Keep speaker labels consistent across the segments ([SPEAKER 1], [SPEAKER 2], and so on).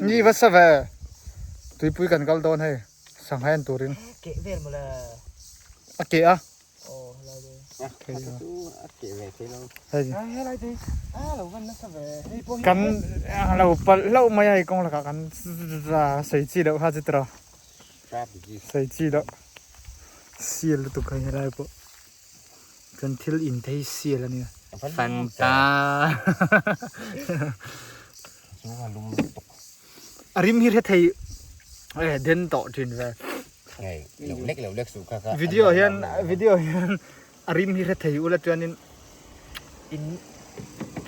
[SPEAKER 1] Ni va sa ve. Tuipui kan kal dawn hei. Sangha en turin.
[SPEAKER 2] Keh vel mawle.
[SPEAKER 1] A keh a.
[SPEAKER 2] Aw helai te.
[SPEAKER 1] Thei a.
[SPEAKER 3] A keh ve thei lo.
[SPEAKER 1] Hei.
[SPEAKER 2] Helai te. A lo van nasa ve. Hei pawh hi.
[SPEAKER 1] Kan lo palh hlauh mai a hei kawng lakah kan sawi chi loh kha chu tiraw. Sawi chi loh. Sial lutuk hei helai pawh. Chuan thil in te hi sial a nia. Fanta. A rim hi hre thei e den tawh thin ve. Video hian video hian a rim hi hre thei ula chuanin in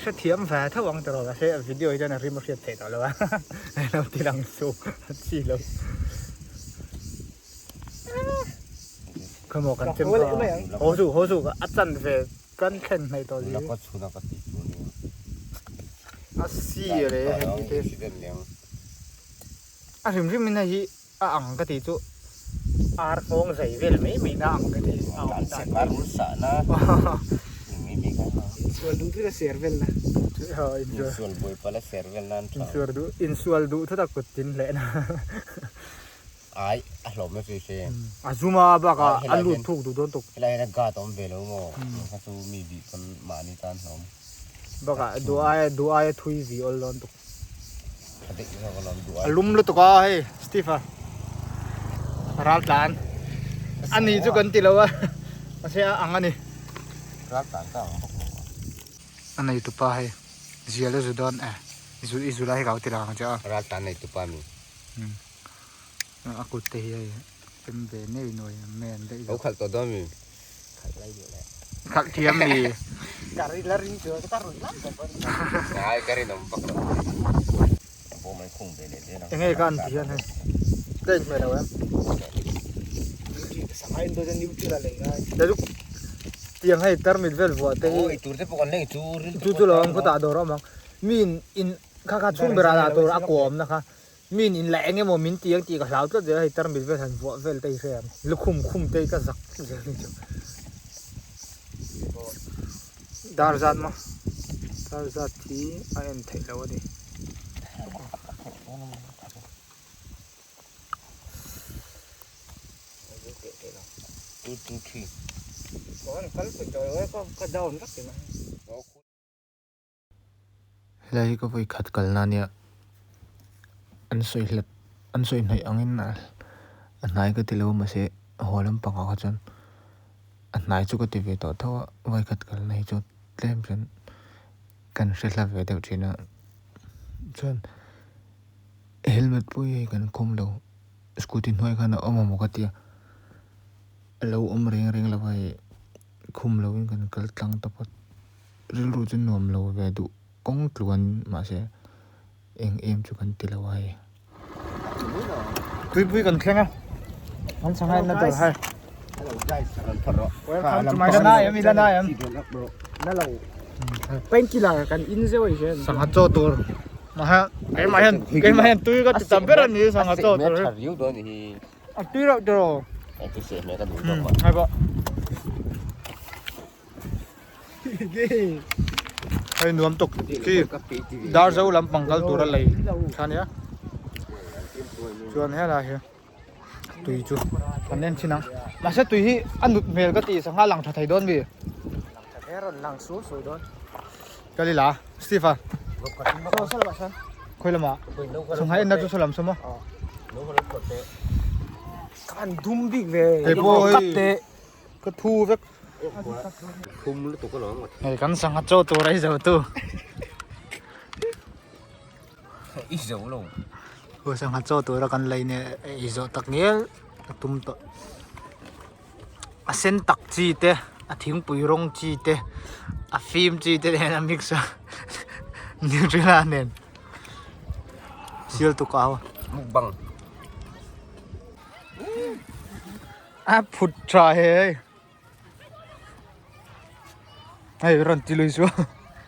[SPEAKER 1] hrethiam ve tho ang tiraw mahse video hi chuan a rim a hriat theih tawh lo a lo ti lang suh a chi lo. Khaw maw kan chem kha haw suh haw suh a chan ve kan thlen hnaih tawh zi a si le hei hi te a hrim hrim in hei hi a ang ka tih chu ar nghawng zai vel mai mai na ang ka ti a awm dan
[SPEAKER 2] Insual duh thut a ser vel na.
[SPEAKER 3] Insual buai pala ser vel nan tha.
[SPEAKER 1] Insual duh insual duh thut a kut tin hleh na.
[SPEAKER 3] Ai a hlawm na chu i hre.
[SPEAKER 1] A zum a bakah a lut thuk duh dawn tuk.
[SPEAKER 3] Helai hian a guard a awm ve lo maw? Kha chu mi bih pawn mahni tan hlawm.
[SPEAKER 1] Bakah duh aia duh aia thui vi awl dawn tuk.
[SPEAKER 3] Tha daih zawk alawm duh aia.
[SPEAKER 1] A lum lutuk a hei Steve a ral tlan a ni chu kan ti lo a mahse a ang a ni.
[SPEAKER 3] Ral tlan ka ang bawk lo a.
[SPEAKER 1] A nei tupa hei zial a zu dawn e zu i zu lai hi ka lo ti lang ang che a.
[SPEAKER 3] Ral tlan nei tupa mi.
[SPEAKER 1] A kut te hi hei pem ve nei nuai ang mai an daih
[SPEAKER 3] zawk. Lo khalh tawh dawn mi?
[SPEAKER 2] Khalh lai duh le.
[SPEAKER 1] Khalh thiam mi?
[SPEAKER 2] Ka ri la ring chu ka run lam ber pawn.
[SPEAKER 3] Ngai ka rinawm vak lo. A bawm an khung ve leh zel ang.
[SPEAKER 1] Enge ka an ti hian hei. Ka inhmeh lo em?
[SPEAKER 2] Sangha in dawn neutral a lei ngai.
[SPEAKER 1] Tiang hei tarmit vel vuah te hi.
[SPEAKER 3] Aw eitur te pawh kan leng chu ril te
[SPEAKER 1] Chu chu lo ang khawtah dawr a awm ang. Mi in in kha kha chhung berah lah tur a kuahawmna kha. Min in la eng emaw min ti ang tih ka hlau tlat zel a, hei tarmit vel han vuah vel te hi hre ang, lukhum khum te hi ka zak tlat zel ni chu. Dar zat maw? Dar zat hi a en theih loh a ni. Helai hi ka vawi khat kalna ania an sawi hlat an sawi hnaih angin a hnai ka ti lo mahse haw lampangah kha chuan a hnai chu ka ti ve tawh tho a vawi khat kalna hi chu tlem chuan kan hre hla ve deuh thin a chuan helmet pawh hi hei kan khawm lo scooty hnuai khan a awm amaw ka tia a lo awm reng reng lo a hei khum lovin kan kal tlang tawp a. Rilru chu nuam lo ve duh kawng tluan mahse eng em chu kan ti lo a hei. Tuipui kan thleng a, kan sangha en na tur hai.
[SPEAKER 2] Welcome to my
[SPEAKER 1] La nai em, i la nai em.
[SPEAKER 2] Na lo. Painkiller kan in zeuh a ni hian.
[SPEAKER 1] Sangha chaw tur. Mahse keimah hian keimah hian tui ka ti tam ber a ni sangha chaw tur hi. A tui reuh tiraw. Hai pawh. Hei nuam tuk khi Darzo lampang kal tur a lei kha nia chuan helai hi tui chu kan en thin ang mahse tui hi a nut hmel ka tih sangha lang tha thei dawn mi kal ila Steve a khawi lamah sangha enna chu saw lam saw maw hei pawh hei Ka thu vek.
[SPEAKER 3] Thum lutuk alawm.
[SPEAKER 1] Hei kan sangha chaw tur a i zo tu.
[SPEAKER 3] I zo lo.
[SPEAKER 1] Hu sangha chaw tur a kan lei ne i zo tak ngial a tum tawh. A sen tak chi te, a thingpui rawng chi te, a fim chi te nen a mix a Nutella nen. Sial tuk au.
[SPEAKER 3] Mukbang.
[SPEAKER 1] A phut tha he hei. Hei rawn ti lui chu.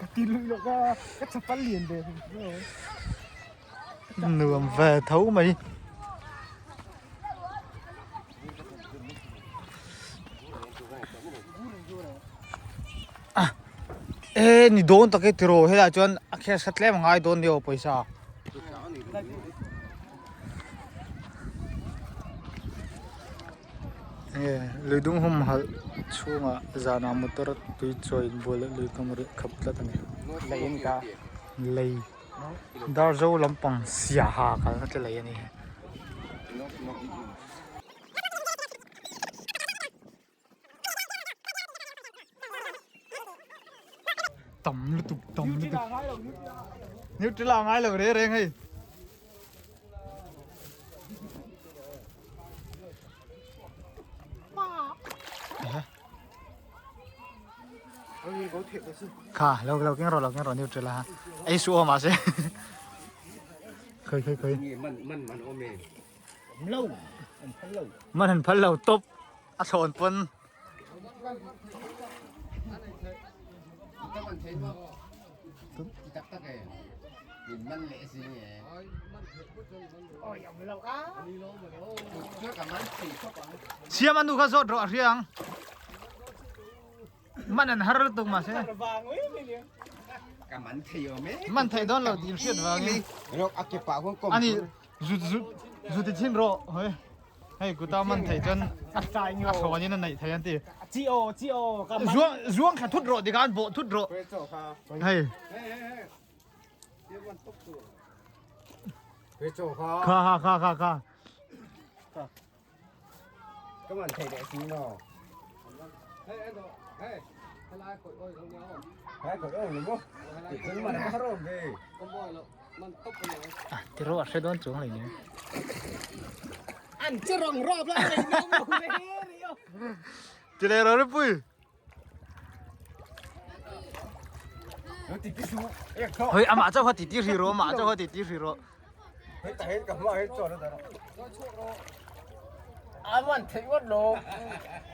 [SPEAKER 2] Ka ti lui lo ka ka chapal lian ve.
[SPEAKER 1] Nuam ve tho mai. E ni dawn tak e tiraw helai chuan a cash kha tlem a ngai dawn nia aw pawisa.
[SPEAKER 2] Enge lui dung humhalh chhungah zanah motor tui chawi inbual leh lui kam rih khap tlat a ni. Lei a ni ta lei Darzo lampang siaha kalna te lei a ni. Tam lutuk tam lutuk Nutella a ngai lo reng reng hei. Kha lo lo keng rawh lo keng rawh Nutella ha ei suh aw mahse khawi khawi khawi
[SPEAKER 3] Man man man awm e.
[SPEAKER 2] Man an phal lo tawp a thlawn pawn. Siam a nu kha zawt rawh a hria ang. Man an har lutuk mahse.
[SPEAKER 3] Ka man thei awm e.
[SPEAKER 2] Man thei dawn lo tih in hriat vangin. Ani zut zut zut i thin rawh hei. Hei kuta man thei chuan a thlawnin a neih thei an ti.
[SPEAKER 4] Chi aw chi aw ka man.
[SPEAKER 2] Zuang zuang thla thut rawh tikhan bawh thut rawh. Hei. Kha kha kha kha kha.
[SPEAKER 3] Ka man thei leh si maw?
[SPEAKER 2] Tiro a hre dawn chuang lei nia.
[SPEAKER 4] An che rong rop la lei no mo le ri o.
[SPEAKER 2] Ti le ro ri pui. Hoi amah chauh kha ti ti hri ro amah chauh kha ti ti hri ro.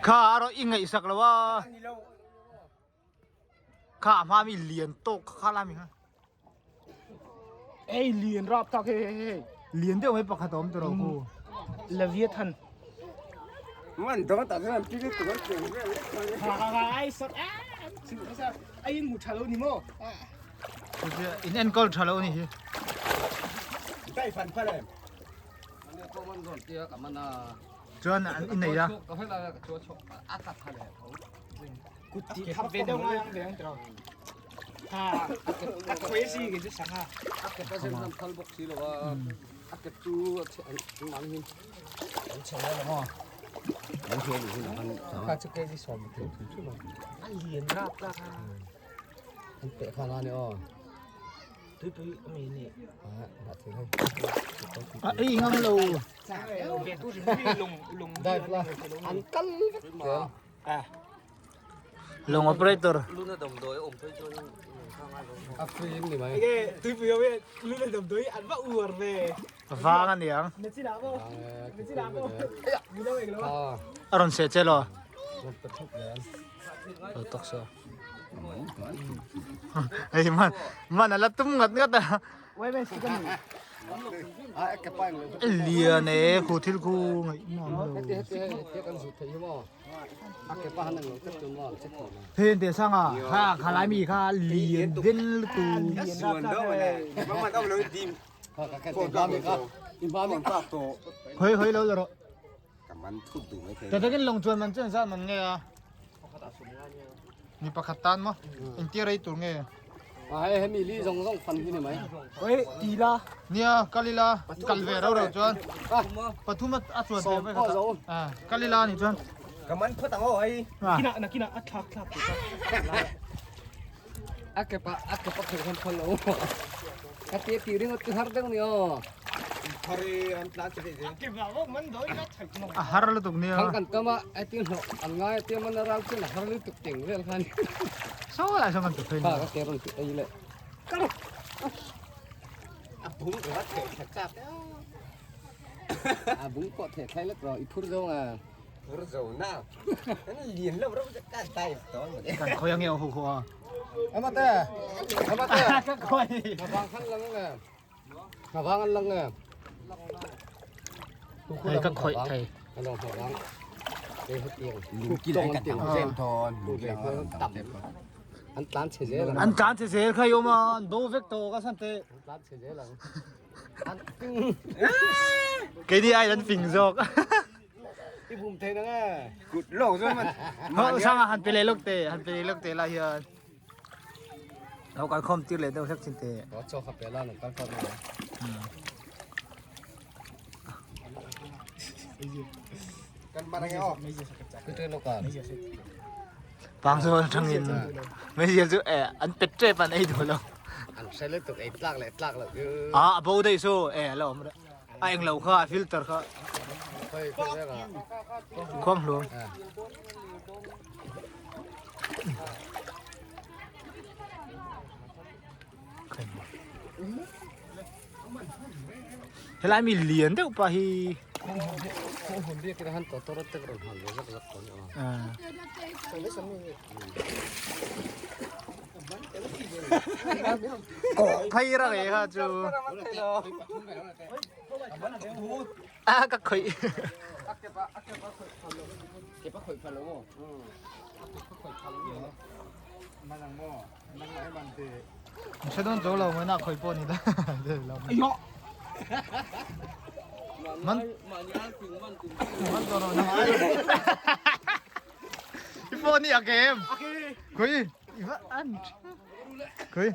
[SPEAKER 2] Kha a rawh i ngaihsak lo a. Kha a hma mi lian tawk kha kha la mi kha.
[SPEAKER 4] Ei lian rap tak hei hei hei.
[SPEAKER 2] Lian deuh mai pakhat a awm tawh lo khu.
[SPEAKER 4] Leviathan.
[SPEAKER 3] Man dawng tak hian ti tu kan chen vel lek chuan.
[SPEAKER 4] Ha ha ha ai sat a. Ai in mu tha lo ni maw.
[SPEAKER 2] In enkawl tha lo ni hi.
[SPEAKER 3] Dai fan phal em.
[SPEAKER 2] Chuan an inei a.
[SPEAKER 4] Kut ti thap ve deuh ngai ang ve ang tiraw. Ha a khawi si ke chu sangha.
[SPEAKER 3] A ke pa zen han phal bawk si lo a. A ke chu an ang hin. An chhe lo maw. An chhe lo hin an
[SPEAKER 4] Kha chu ke ji som thu thu chu lo. A lian rap la kha.
[SPEAKER 3] An pe kha na ni aw.
[SPEAKER 4] Tui pui ami ni.
[SPEAKER 3] A na thei hei.
[SPEAKER 2] A ei ngam lo.
[SPEAKER 4] Ve tu ri lung lung.
[SPEAKER 3] Dive la. An kal vek.
[SPEAKER 4] À.
[SPEAKER 2] Lawng operator.
[SPEAKER 3] Luna damdawi awm phei chuan a free in ni mai.
[SPEAKER 4] Ege tui pui awm luna damdawi an va uar ve.
[SPEAKER 2] Vang a niang.
[SPEAKER 4] Na chi dah maw? Na chi dah maw? Mi lo eng lo.
[SPEAKER 2] A rawn seh che lo.
[SPEAKER 3] Rawn pe thup zel.
[SPEAKER 2] Lo tak sa. Hei man man a la tum ngat ngat a.
[SPEAKER 4] Wai mai si ka ni.
[SPEAKER 2] Lian e khu thil khu ngaih nuam lo. Then te sang a kha kha lai mi kha lian den lutu. Hoi hoi lo lo ro. Ta takin long chuan man chuan zat man nge a. Mi pakhat tan maw? Engtia rei tur nge?
[SPEAKER 3] A hei hemi li zawng zawng fan hi ni mai.
[SPEAKER 4] Oi ti la.
[SPEAKER 2] Nia kal ila kal ve rau rau chuan pathum a chuan ve mai kha a kal ila ni chuan.
[SPEAKER 3] Ka man phawt ang aw hei.
[SPEAKER 4] Kina na kina a thlak thlak tur kha.
[SPEAKER 3] A ke pa a ke pa kher khan phal lo. Ka ti ti ringawt chu har deuh ni aw.
[SPEAKER 2] A har lutuk nia.
[SPEAKER 3] Thang kan tam a ai ti hlawh an ngai a tia man a ral chuan a har lutuk teng vel khan.
[SPEAKER 2] Saw lai saw kan tu phei.
[SPEAKER 3] Kha ka ke rawn ti ei leh. Kal. A bung ka va theh thla chak. A bung pawh theh thlai lek rawh i phur zawng a. Phur zo na. An lian lo ro ka dai to.
[SPEAKER 2] Kan khawi ange ho ho a.
[SPEAKER 3] Amate. Amate.
[SPEAKER 2] Ka khawi.
[SPEAKER 3] Ka vang khan lang nge. Ka vang an lang nge.
[SPEAKER 2] Hei ka khawih thei.
[SPEAKER 3] Ano ka vang. Hei hetiang. Lungki lai kan tam zel dawn. Lungki lai kan tam. An tlan chhe zel ang.
[SPEAKER 2] An tlan chhe zel kha yawm a, an bo vek tawh ka san te.
[SPEAKER 3] An tlan chhe zel ang. An ping.
[SPEAKER 2] Keini ai an ping zawk.
[SPEAKER 3] I bum thei na nge. Kut lo chuan man.
[SPEAKER 2] Ho sanga han pe leh lawk te, han pe leh lawk te lai hian. Lo kal khawm tir leh deuh hlek chin te.
[SPEAKER 3] Ko chaw kha pe la lo kal khawm na. Kan man nge o. Ku te lo kan.
[SPEAKER 2] Pangzawl atangin meizial chu eh an pet tep an ei duh lo.
[SPEAKER 3] An hre lutuk ei tlak leh tlak loh chu.
[SPEAKER 2] Ah a bo daih chu eh a la awm reh. A eng lo kha a filter kha.
[SPEAKER 3] Khawi khawi vek ah.
[SPEAKER 2] Khuang hluam. Helai mi lian deuh pa hi. Kawh phei ra ngei kha chu. A ka khawih. Hre dawn zo lo mai na khawi pawh ni ta. Man man to ro na. I phone ni a kem. Khui i va an. Khui.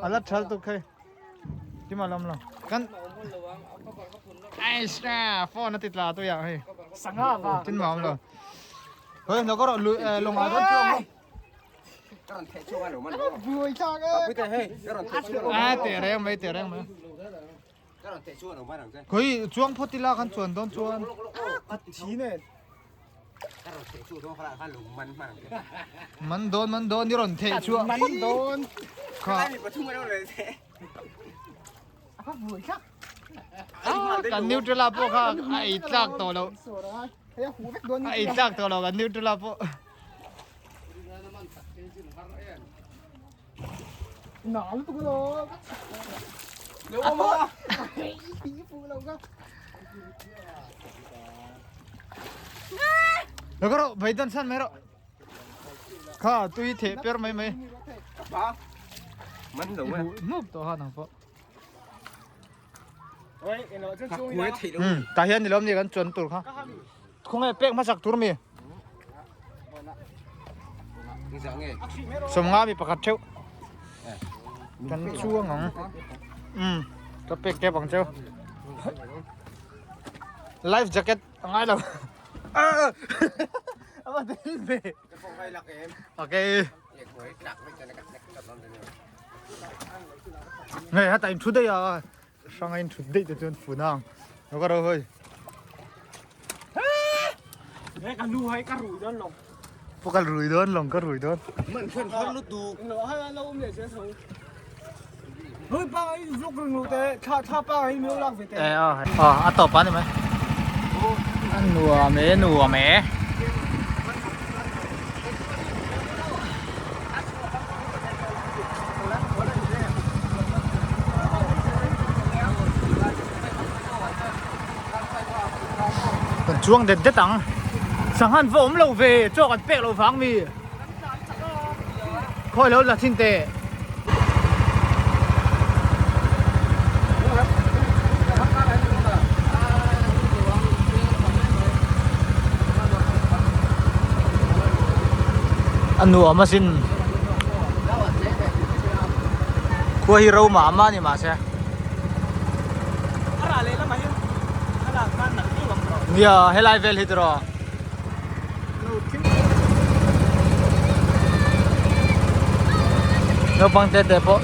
[SPEAKER 2] Ala thal tu khai. Kima lam lo. Kan Ai sa phone a ti tla tu ya hei.
[SPEAKER 4] Sangha va.
[SPEAKER 2] Tin ma lo. Hoi nó có rồi lùng áo rất chuông không?
[SPEAKER 4] Vui cha cái.
[SPEAKER 2] À tẻ reng mấy tẻ reng mấy. Khoi chuang phot tila kan chuan don chuan.
[SPEAKER 4] Thi này.
[SPEAKER 2] Man don man don ni ron the chu.
[SPEAKER 4] Man don.
[SPEAKER 2] Kha. Kan neutral po kha ai tlak to lo. Ai tlak to lo kan neutral po.
[SPEAKER 4] Nóng tụi nó. Nếu không mà.
[SPEAKER 2] Nó có rồi, vậy tân san mấy rồi. Kha, tôi thể per mấy mấy.
[SPEAKER 3] Man lo
[SPEAKER 2] Núp to ha nang po. Ta hian ni lom ni kan chuan tur kha. Khung pek ma sak tur mi. Som nga mi pakhat theuh. Kan chuang ang. Ka pek te bang cheu. Life jacket ngai lo. Apa đến về. Ok. Này hát tại chú đây à. Sang anh chú đây cho chuan phun hàng. Nó có đâu hơi.
[SPEAKER 4] Cái nu hay cái rủi đó lòng.
[SPEAKER 2] Pô cái rủi đó lòng cái rủi đó.
[SPEAKER 4] Nó hay lâu để sẽ sống. Hơi ba ấy lúc rừng lụt thế, tha tha ba ấy miêu lang về thế.
[SPEAKER 2] Ê à, à, à tọp bán đi mày. Ăn nùa mé nùa mé. Còn chuông đẹp rất tăng. Sáng hẳn vô ống lâu về cho còn bẹt lâu vắng mì. Khỏi lâu là thiên tệ. Ăn nùa mà xin. Khua hero mà mà ni mà sẽ. Nia helai vel hi tro. Naupang te te pawh.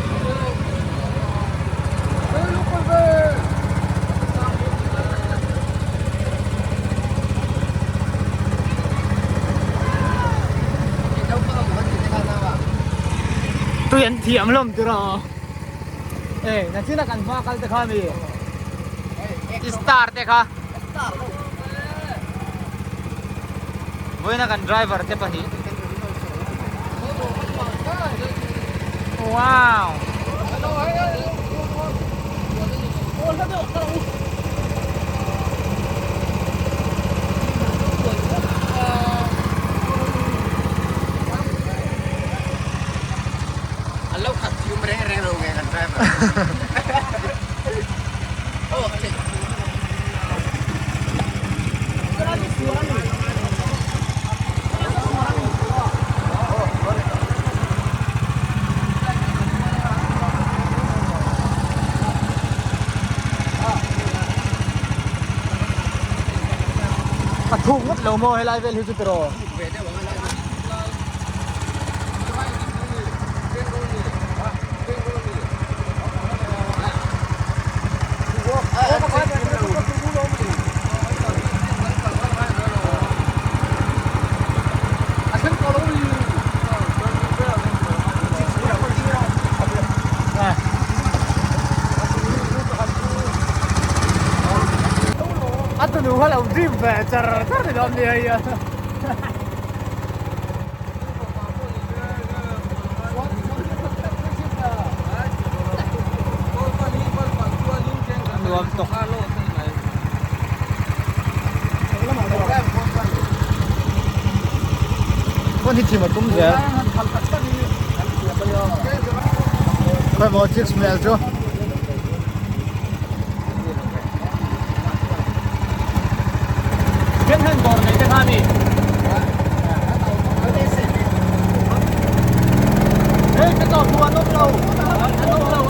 [SPEAKER 2] Tui an thiam hlawm tiraw. Ê, na china kan hma kal te kha mi. Star te kha. Vawiina kan driver te pahnih. Wow.
[SPEAKER 3] Alo khat thium reng reng lo nge kan driver.
[SPEAKER 2] A thuk ngawt lo maw helai vel hi chu tiraw? A tunu kha lo dream ve char char ni dawn nia hei a. Nuam tawk. Phone hi thim a tum zel. Khawi maw chicks hmel chu.
[SPEAKER 4] Then han dawr nei te kha ni. Hey, cái tàu thua nó đâu? Nó đâu? Nó đâu?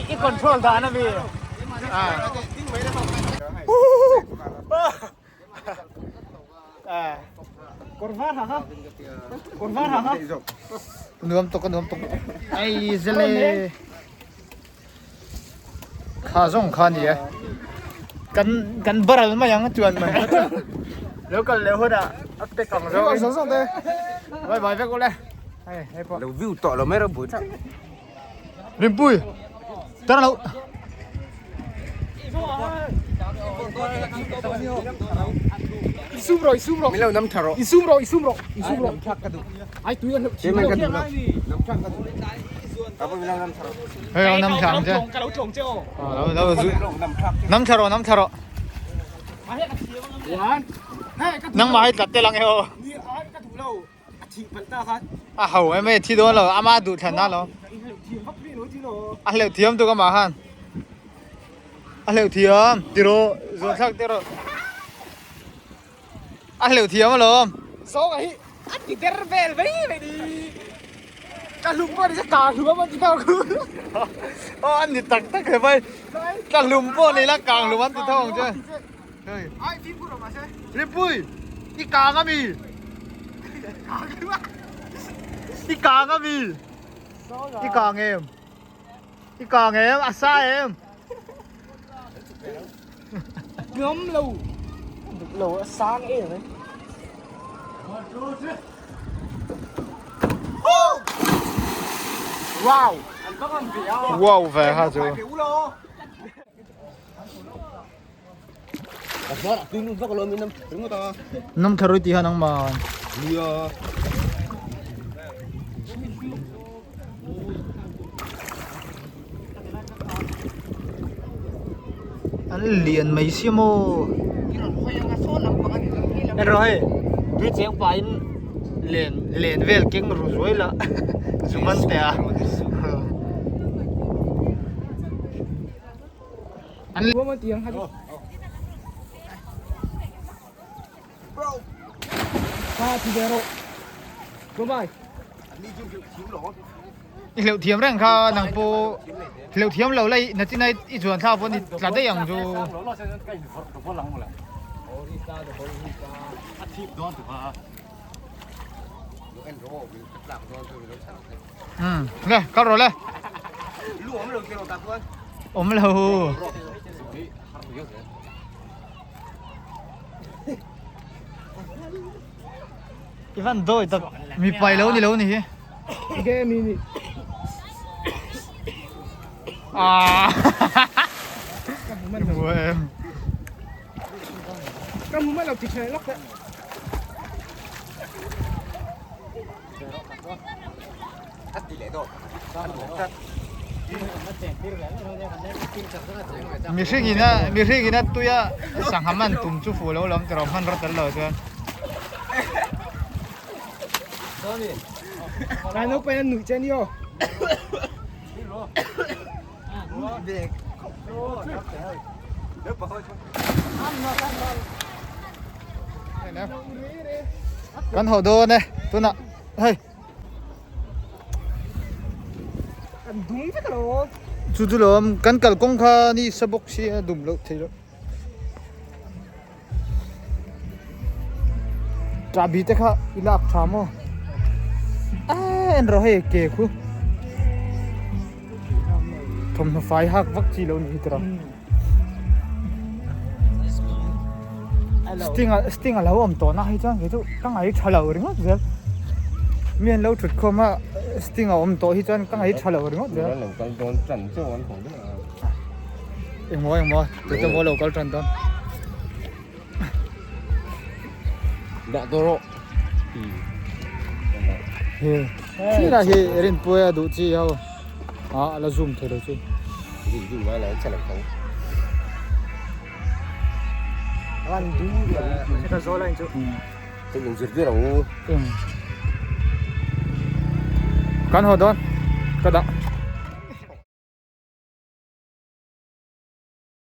[SPEAKER 2] I control dan a mi. Nuam tuk nuam tuk ai zele kha zawng kha ni e kan kan baral mai ang chuan mai lo kal leh hunah a pack ang zawng in bye bye vek ule hei hei pawh
[SPEAKER 3] lo view tawh lo mai ropui thlap
[SPEAKER 2] Rinpui tar lo
[SPEAKER 4] Isum rawh isum rawh
[SPEAKER 3] min lo nam tha rawh
[SPEAKER 4] isum rawh isum rawh isum rawh
[SPEAKER 3] nam thak ka duh
[SPEAKER 4] ai tui an
[SPEAKER 3] Ke mai ka duh lo nam thak ka duh ka min lo nam tha rawh
[SPEAKER 2] hei lo nam thla ang che
[SPEAKER 4] ka lo tlawng che aw
[SPEAKER 2] lo lo zu nam tha rawh nam tha rawh nangmah hi tlat tel ang e aw
[SPEAKER 4] ka duh lo A thih palh ta khan.
[SPEAKER 2] A ho em e, thi dawn lo, ama duh thlan na lo. A hleuh thiam tuk amah khan. A hleuh thiam, ti rawh, zuan thlak ti rawh. A hleuh thiam alawm.
[SPEAKER 4] Zawng a hi a ti der vel mai mai ni. Ka hlum pawh ni se kang hlum an ti tho ang.
[SPEAKER 2] Aw an ni tak tak he vai. Ka hlum pawh ni la kang hlum an ti tho ang che.
[SPEAKER 4] Ai fimkhur awm mahse.
[SPEAKER 2] Ripui, i kang a mi? I kang a mi? I kang em? I kang em? A sa em?
[SPEAKER 4] Ngam lo. Dik lo a sang em e.
[SPEAKER 2] Wow! Wow ve ha chu. Nam tharui tih kha nangmah an lian mai sia maw en rawh hei tui cheng pahin. Len len vel keng ru zuai la zu man teh a. An I hleuh thiam reng kha nang pawh hleuh thiam lo la i nachina i chuan thlak pawh ni tla daih ang chu. Um le kal rawh le. Awm lo. I van dawi tak mi pai lo ni lo ni hi.
[SPEAKER 4] Ge mi ni.
[SPEAKER 2] Ah. Mu em.
[SPEAKER 4] Ka mu mai lo ti tha lok le.
[SPEAKER 2] Mihring ina mihring ina tuia sangha man tum chu fuh lo lam tiraw hman rawt tel lo chuan.
[SPEAKER 4] Lai naupang an nuih che ni aw.
[SPEAKER 2] Kan haw dawn e tunah hei.
[SPEAKER 4] Kan dum vek alo.
[SPEAKER 2] Chu chu lo kan kalkawng kha ni sa bawk sia dum loh theih loh. Chahbi te kha i lak tha maw? Eee en rawh hei ke khu thawmhnaw fai hak vak chi lo ni hi tiraw sting a sting a lo awm tawh na hi chuan kei chu ka ngaih tha lo ringawt zel mi an lo thut khawm a sting a awm tawh hi chuan ka ngaih tha lo ringawt zel. Engmaw engmaw tute maw lo kal tan dawn.
[SPEAKER 3] Dah dawn rawh.
[SPEAKER 2] He thil ah hi rinpuia duh chi ho ah a la zoom thei lo chu.
[SPEAKER 3] Zoom ngai lo an chhe lo tho.
[SPEAKER 4] Ran du ka zo line chu.
[SPEAKER 3] Chu in zir tir ang u.
[SPEAKER 2] Kan haw dawn ka dah.